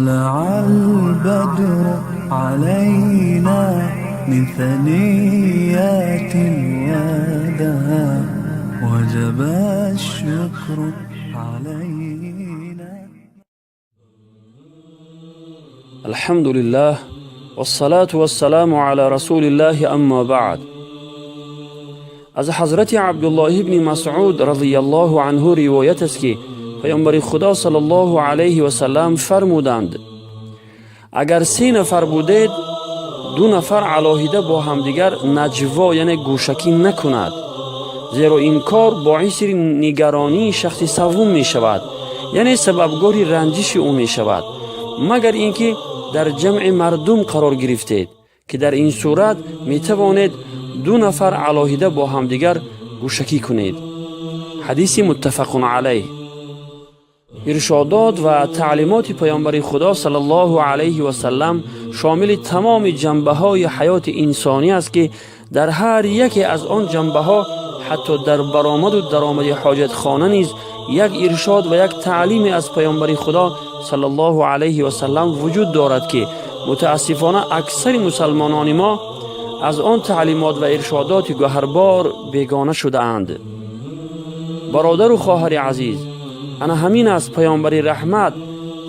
طلع البدر علينا من ثنيات الوداع، وجب الشكر علينا. الحمد لله والصلاة والسلام على رسول الله، أما بعد. Аз ҳазрати Абдуллоҳ ибни Масъуд разияллоҳу анҳу ривоят аст, ки паёмбари Худо саллаллоҳу алайҳи васаллам фармуданд: «Агар се нафар будед, ду нафар алоҳида бо ҳамдигар наҷво, яъне гӯшакӣ накунад, зеро ин кор боиси нигаронии шахси саввум мешавад, яъне сабабгори ранҷиши ӯ мешавад, магар ин ки дар ҷамъи мардум қарор гирифтед, ки дар ин сурат метавонед ду нафар алоҳида бо ҳамдигар гӯшакӣ кунед». Ҳадиси муттафақун алайҳ. Иршодот ва таълимоти паёмбари Худо саллаллоҳу алайҳи васаллам шомили тамоми ҷанбаҳои ҳаёти инсонӣ аст, ки дар ҳар яке аз он ҷанбаҳо, ҳатто дар баромаду даромади ҳоҷатхона низ як иршод ва як таълиме аз паёмбари Худо саллаллоҳу алайҳи васаллам вуҷуд дорад, ки мутаассифона аксари мусалмонони мо аз он таълимот ва иршодоти гӯҳарбор бегона шудаанд. Бародару хоҳари азиз, ана ҳамин аст паёмбари раҳмат,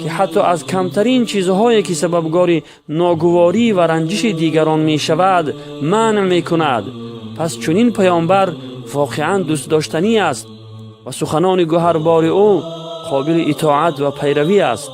ки ҳатто аз камтарин чизҳое, ки сабабгори ногуворӣ ва ранҷиши дигарон мешавад, манъ мекунад. Пас чунин паёмбар воқеан дӯстдоштанӣ аст ва суханони гӯҳарбори ӯ қобили итоат ва пайравӣ аст.